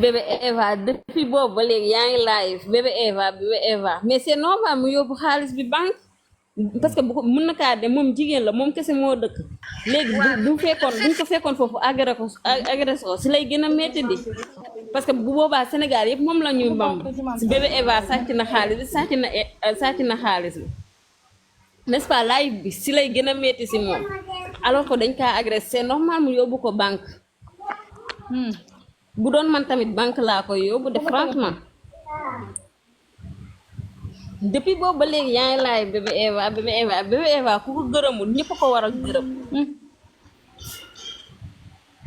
bébé Eva depuis boobu ba léegi yaa ngi live bébé Eva mais c'est normal mu yóbbu xaalis bi banque parce que bu ko mën na kaa dem moom jigéen la moom kese moo dëkk léegi bu fekkoon buñ ko fekkoon foofu agressé ko si lay gën a métti di parce que bu boobaa Sénégal yëpp moom la ñuy mbamb si bébé Eva sàcc na xaalis bi sàcc na xaalis bi n'est-ce pas live bi si lay gën a métti si moom alors que dañ kaa agressé c'est normal mu yóbbu ko banque bu doon man tamit banque laa koy yóbbu de franchement depuis boobu ba léegi yaa ngi laay bébé Eva ku ko gërëmul ñëpp ko war a gërëm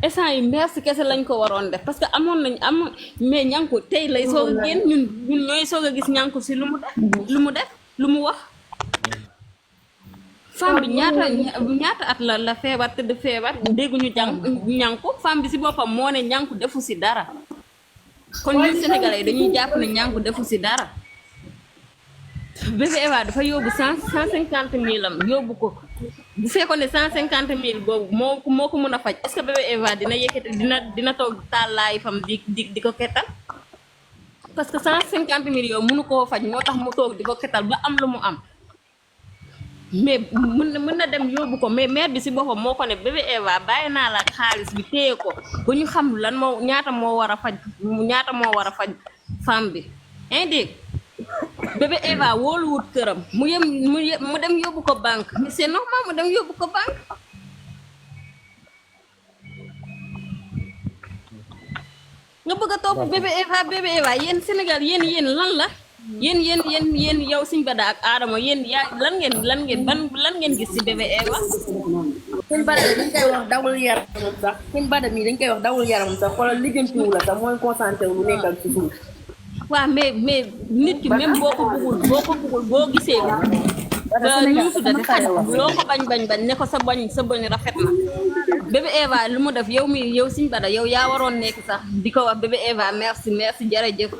instant yi merci kese lañ ko waroon def parce que amoon nañ mais ñànku tey lay soog a génn ñun ñooy soog a gis ñànku si lu mu def lu mu wax femme bi ñaata at la feebar tëdd feebar dégguñu ñànku femme bi si boppam moo ne ñànku defu si dara kon ñun sénégalais yi dañuy jàpp ne ñànku defu si dara bébé Eva dafa yóbbu 150 000 am yóbbu ko bu fekkoon ne 150 000 boobu moo ko mën a faj est-ce que bébé Eva dina yëkkati dina toog tàllaay fam di ko kettal parce que 150 000 yow mënu koo faj moo tax mu toog di ko kettal ba am lu mu am mais mën na dem yóbbu ko mais mère bi si boppam moo ko ne bébé Eva bàyyi naa la ak xaalis bi téye ko ba ñu xam lan ñaata moo war a faj femme bi indi bébé Eva wóoluwut këram mu dem yóbbu ko banque mais c'est normal mu dem yóbbu ko banque nga bëgg a topp bébé Eva yéen Sénégal yéen lan la yéen yow Sëñ Bada ak Adama yéen lan ngeen gis ci bébé Eva Sëñ Bada dañ koy wax dawul yaram sax Sëñ Bada mii dañ koy wax dawul yaram sax xoolal lijjantiwu la sax mooy concentré wu lu nekkal ci suuf waaw mais nit ki même boo ko bëggul boo gisee ñu tuddati loo ko bañ ne ko sa bañ rafet na bébé Eva lu mu def yow Sëñ Bada yow yaa waroon nekk sax di ko wax bébé Eva merci jërëjëf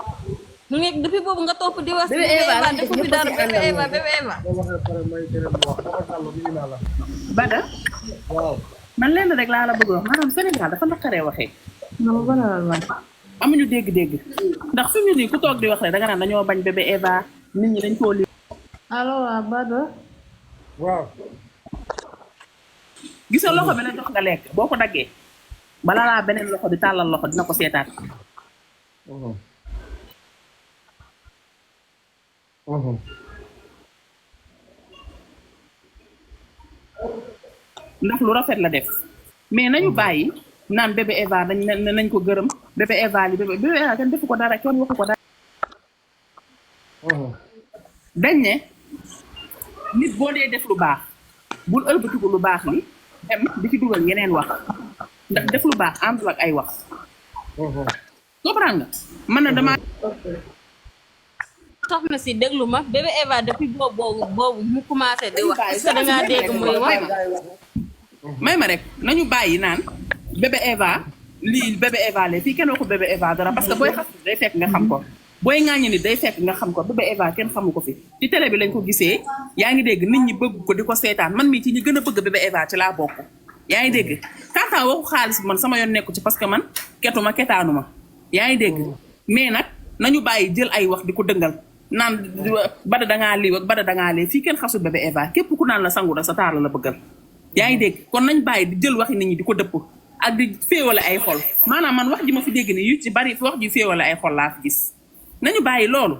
mu nekk depuis boobu nga topp di wax bébé Eva defu fi dara bébé Eva Bada man leen rek laa la bëgg wax maanaam Sénégal dafa naqaree waxee amuñu dégg-dégg ndax fi mu nii ku toog di wax rek danga naan dañoo bañ bébé Eva nit ñi dañ koo li allo Bada waaw gisoo loxo bi la jox nga lekk boo ko daggee bala laa beneen loxo di tàllal loxo dina ko seetaat ndax lu rafet la def mais nañu bàyyi naan bébé Eva nañ ko gërëm bébé Eva li bébé Eva kenn defu ko dara kenn waxu ko dara dañ ne nit boo dee def lu baax bul ëlbatiku lu baax li dem di ci dugal yeneen wax ndax def lu baax àndul ak ay wax comprendre nga man na dama soxna si déglu ma bébé Eva depuis boobu mu commencé di wax est-ce que dangaa dégg muy wax may ma rek nañu bàyyi naan bébé Eva lii bébé Eva la fii kenn waxu bébé Eva dara parce que booy xas day fekk nga xam ko booy ŋàññi ni day fekk nga xam ko bébé Eva kenn xamu ko fi ci télé bi lañ ko gisee yaa ngi dégg nit ñi bëgg ko di ko seetaan man mii ci ñi gën a bëgg bébé Eva ci laa bokk yaa ngi dégg kantaa waxu xaalis bi man sama yoon nekku ci parce que man ketuma ketaanuma yaa ngi dégg mais nag nañu bàyyi jël ay wax di ko dëngal naan Bada dangaa lii ak Bada dangaa lee fii kenn xasul bébé Eva képp ku naan la sangu da sa taar la bëggal yaa ngi dégg kon nañ bàyyi di jël waxi nit ñi di ko dëpp ak di féewale ay xol maanaam man wax ji ma fi dégg ni yu ci bari wax ji féewale ay xol laa fi gis nañu bàyyi loolu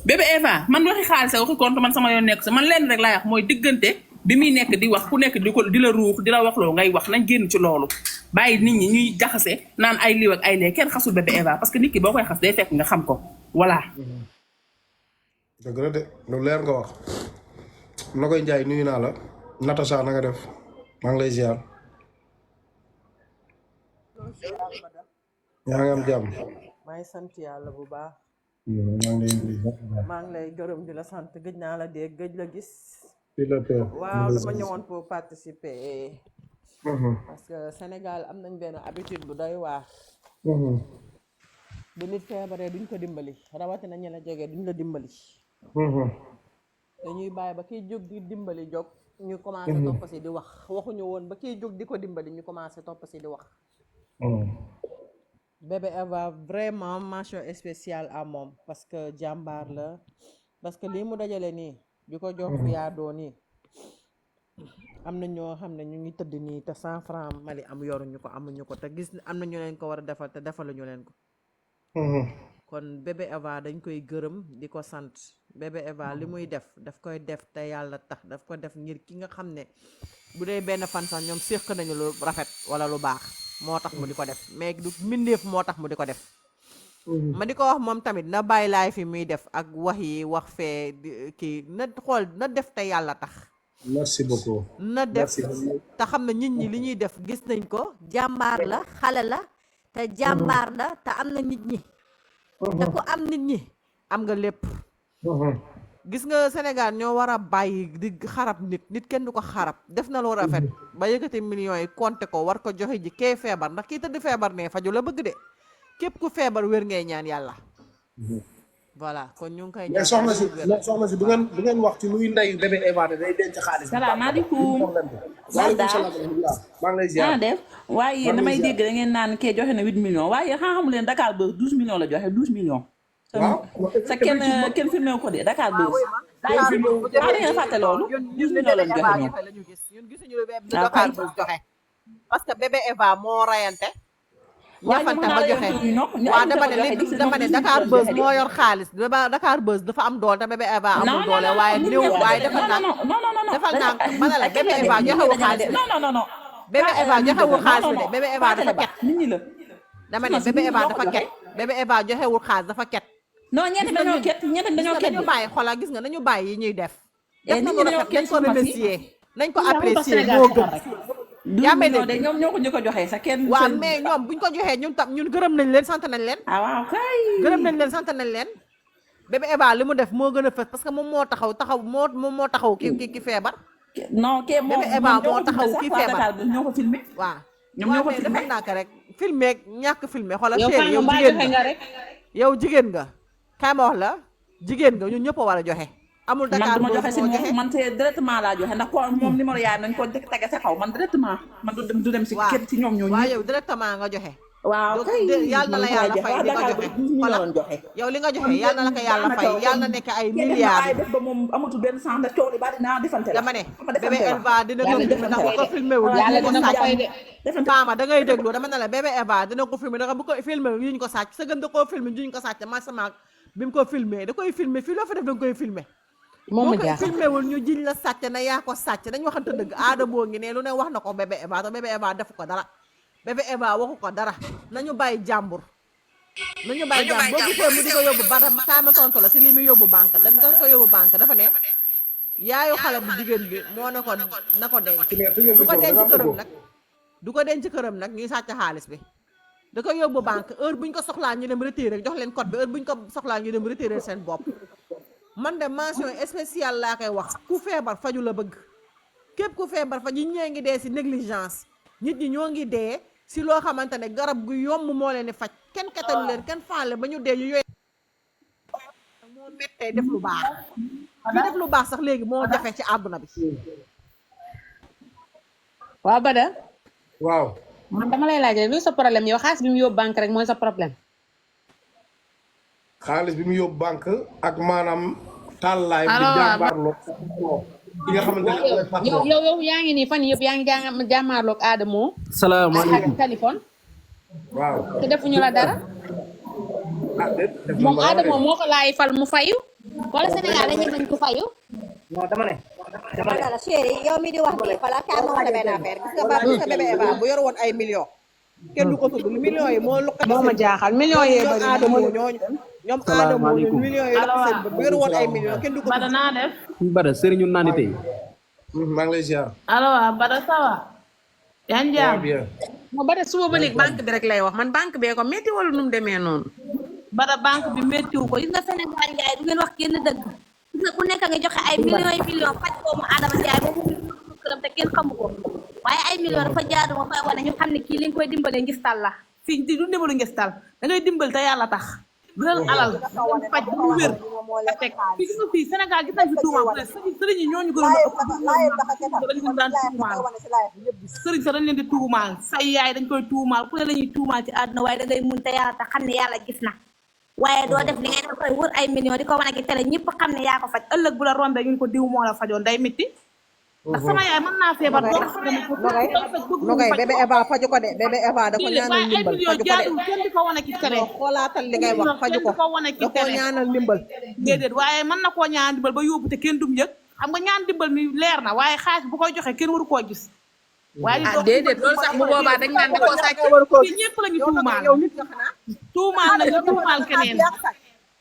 bébé Eva man waxi xaalis waxi compte man sama yoon nekk sa man leen rek laay wax mooy diggante bi muy nekk di wax ku nekk di la ruux di la wax loo ngay wax nañ génn ci loolu bàyyi nit ñi ñuy jaxase naan ay liw ak ay lee kenn xasul bébé Eva parce que nit ki boo koy xas day fekk nga xam ko voilà dëgg la de lu leer nga wax na koy njaay nuyu naa la Natacha na nga def maa ngi lay ziar yaa ngi am jàmm maa ngi sant yàlla bu baax maa ngi lay gërëm di la sant gëj naa la dégg gëj la gis waaw dama ñëwoon pour participer parce que Sénégal am nañ benn habitude bu doy waar bu nit feebaree duñ ko dimbali rawatina ñi la jege duñ la dimbali dañuy bàyyi ba kiy jóg di dimbali jóg ñu commencé topp si di wax waxuñu woon ba kiy jóg di ko dimbali ñu commencé topp si di wax bébé Eva vraiment mention spéciale à moom parce que jàmbaar la parce que lii mu dajale nii di ko jox yaa doo nii am na ñoo xam ne ñu ngi tëdd nii te 100 francs Mali am yoruñu ko amuñu ko te gis am na ñu leen ko war a defal te defaluñu leen ko kon bébé Eva dañ koy gërëm di ko sant bébé Eva li muy def daf koy def te yàlla tax daf ko def ngir ki nga xam ne bu dee benn fan sax ñoom séq nañu lu rafet wala lu baax moo tax mu di ko def mais du mbindeef moo tax mu di ko def ma di ko wax moom tamit na bàyyi laay fi muy def ak wax yi wax fee kii na xool na def te yàlla tax merci beaucoup. na def te xam ne nit ñi li ñuy def gis nañ ko jàmbaar la xale la te jàmbaar la te am na nit ñi te ku am nit ñi am nga lépp gis nga Sénégal ñoo war a bàyyi di xarab nit kenn du ko xarab def na lu rafet ba yëkkati millions yi compter ko war ko joxe ji kee feebar ndax kii tëdd feebar ne faju la bëgg de képp ku feebar wér ngay ñaan yàlla voilà kon ñu ngi koy mais soxna si du ngeen wax ci luy ndey bébé Eva day denc xaalis. salaamaaleykum. waaleykum salaam maa ngi lay ziar. naa def waaye yéen damay dégg da ngeen naan kee joxe na 8 millions waaye xamu leen Dakar Buzz 12 millions la joxe 12 millions. sa kenn filmé ko de Dakar Buzz. da ngeen fàtte loolu 12 millions lañ joxe ñoom. ñun gisuñu lu Dakar Buzz joxe parce que bébé Eva moo rayante ñafante ba joxe waaw dama ne Dakar Buzz moo yor xaalis Dakar Buzz dafa am doole te bébé Eva amul doole waaye néew waaye defal naa ma ne la bébé Eva joxewul xaalis non bébé Eva joxewul xaalis de bébé Eva dafa ket nit ñi la dama ne bébé Eva dafa ket bébé Eva joxewul xaalis dafa ket non ñeenti dañoo ket nañu bàyyi xoolal gis nga nañu bàyyi yi ñuy def na lu rafet nañ ko remercier nañ ko apprécier moo gën yaa may dégg ñoom ñoo ko njëkk a joxe sa kenn waaw mais ñoom buñ ko joxee ñun gërëm nañ leen sant nañ leen waaw kay gërëm nañ leen sant nañ leen bébé Eva li mu def moo gën a fës parce que moom moo taxaw moo taxaw ki feebar non kee moom bébé Eva moo taxaw ki feebar ñoo ko filmé waaw ñoom ñoo ko filmé defal naa ko rek filmé ñàkk filmé xoolal chéri yow jigéen nga yow jigéen nga kay ma wax la jigéen nga ñun ñëpp a war a joxe amul Dakar man du ma joxe si moom man c'est directement laa joxe ndax ko moom numéro yaay nañ ko tege sa kaw man directement man du dem si kenn si ñoom ñoo waaw yow directement nga joxe waaw kay yàlla na la yàlla fay li nga joxe joxe yow li nga joxe yàlla na la ko yàlla fay yàlla na nekk ay milliards def ba moom amatul benn sens ndax coow li bari naa defante la dama ne bébé Eva dina ko ndax bu ko filmé wul yàlla dina ko fay de Fama da ngay déglu dama ne la bébé Eva dina ko filmé ndax bu ko filmé yuñ ko sàcc sa gën da koo filmé yuñ ko sàcc ma sama bi mu ko filmé da koy filmé fii loo fa def da nga koy filmé moom boo ko filmé wul ñu jiñ la sàcc na yaa ko sàcc dañ waxante dëgg aada boo ngi ne lu ne wax na ko bébé Eva te bébé Eva defu ko dara bébé Eva waxu ko dara nañu bàyyi jàmbur boo gisee mu di ko yóbbu bara kaay ma tontu la si lii muy yóbbu banque dañ ko yóbbu banque dafa ne yaayu xale bu jigéen bi moo ne ko na ko denc du ko denc këram nag ñuy sàcc xaalis bi da ko yóbbu banque heure buñ ko soxlaa ñu dem retiré jox leen code bi heure buñ ko soxlaa ñu dem retiré seen bopp man de mention spéciale laa koy wax ku feebar faju la bëgg képp ku feebar faju ñee ngi dee si négligence nit ñi ñoo ngi dee si loo xamante ne garab gu yomb moo leen di faj kenn ketalu leen kenn faale ba ñu dee ñu yooyu moo mettee def lu baax fi def lu baax sax léegi moo jafe ci àdduna bi waaw Bada waaw man dama lay laaj luy sa problème yow xaalis bi mu yóbbu banque rek mooy sa problème xaalis bi mu yóbbu banque ak maanaam tàllaay bi jàmbaarloo ki nga xamante ne yow yaa ngi nii fan yëpp yaa ngi jàmmaarloog Adamo salaamaaleykum ak téléphone waaw te defuñu la dara moom Adamo moo ko laay fal mu fayu wala Sénégal dañu nañ ko fayu non dama ne la chéri yow mi di wax nii fala kaay ma wax la benn affaire gis nga bébé Eva bu yor woon ay millions kenn du ko tudd millions yi moo luqati moo ma jaaxal millions yee bari ñoom Adamo ñooñu millions yi luqati seen bët bu yor woon ay millions kenn du ko tudd Bada naa def. Bada sëriñu naani tey maa ngi lay ziar. allo Bada ça va. yaa ngi waaw jàmm. bien. moo Bada suba ba léegi banque bi rek lay wax man banque bee ko métti wala nu mu demee noonu Bada banque bi méttiwu ko gis nga Sénégal njaay du ngeen wax kenn dëgg gis nga ku nekk nga joxe ay millions yi millions faj doomu Adama Njaay ba mu këram te kenn xamu ko waaye ay millions dafa jaadu ma koy wane ñu xam ne kii li nga koy dimbalee ngistal la fii du dimbalu ngistal da ngay dimbal te yàlla tax jël alal faj bu mu wér nga teg fii gis nga fii Sénégal gis nañ fi tuumaal bu ne sëriñ yi ñooñu gënoon a ëpp dañ leen daan tuumaal sëriñ sax dañ leen di tuumaal say yaay dañ koy tuumaal ku ne la ñuy tuumaal ci àdduna waaye da ngay muñ te yàlla te xam ne yàlla gis na waaye doo def li ngay def koy wër ay millions di ko wane ci télé ñëpp xam ne yaa ko faj ëllëg bu la rombee ñun ko diw moo la fajoon day métti ndax sama yaay mën naa feebar Nogay bébé Eva faju ko de bébé Eva da ko ñaanal waaye ay ndimbal millions faju ko de jaadul kenn di ko wane ci télé xoolaatal li ngay wax faju ko kenn di ko wane ci da ko télé ñaanal ndimbal déedéet waaye mën na koo ñaan dimbal ba yóbbu te kenn dum yëg xam nga ñaan dimbal mi leer na waaye xaalis bu koy joxe kenn waru koo gis waaye ah déedéet loolu sax bu boobaa dañ naan da koo sàcc fii ñëpp la ñu tuumaal tuumaal nañu tuumaal keneen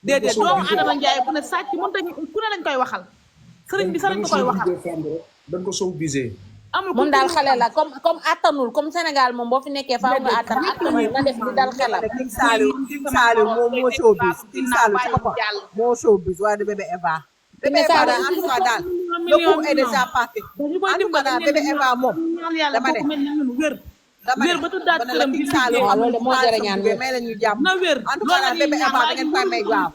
déedéet doomu Adama Njaay bu ne sàcc mën tañu ku ne lañ koy waxal sëriñ bi sax lañ ko koy waxal dañ ko sow visé. amul moom daal xale la comme attanul comme Sénégal moom boo fi nekkee faaw nga attanul na def di dal xelam. King Saliou moom moo showbiz King Saliou ci boppam moo showbiz waaye du bébé Eva bébé Eva daal en tout cas daal le coup est déjà parti en tout cas daal bébé Eva moom dama ne wér ba tuddaat dama ne këram King di Saliou waaw loolu de moo jar a ñaan wér. may la ñu jàmm na wér en tout cas daal bébé Eva da ngeen koy may waaw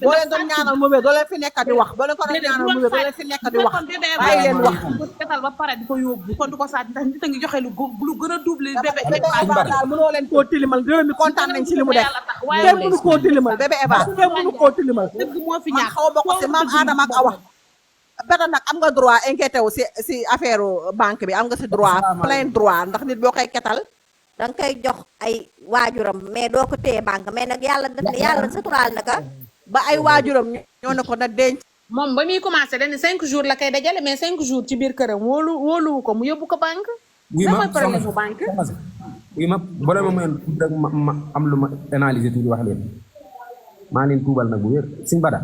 boo leen doon ñaanal mu wér doo leen fi nekk di wax boo leen ko doon ñaanal mu wér doo leen fi nekk di wax bàyyi leen wax ketal ba pare di ko yóbbu kon du ko sàcc ndax nit a ngi joxe lu gën a double bébé bébé Eva daal mënoo leen koo tilimal gërëm mi kontaan nañ ci li mu def kenn mënu koo tilimal bébé Eva kenn mënu koo tilimal dëgg moo fi man ñaax xaw ma ko si maam Adama ak Awa beta nag am nga droit inquiété wu si affaire banque bi am nga si droit plein droit ndax nit boo koy ketal danga koy jox ay waajuram mais doo ko téye banque mais nag yàlla def na yàlla suturaal na ka ba ay waajuram ñoo ne ko na denc moom ba muy commencé dañ ne 5 jours la koy dajale mais 5 jours ci biir këram wóoluwu ko mu yóbbu ko banque. lan mooy problème mu banque. oui ma boole ma mayoon tuuti rek ma am lu ma analyser tuuti wax leen maa leen tuubal nag bu wér Sëñ Bada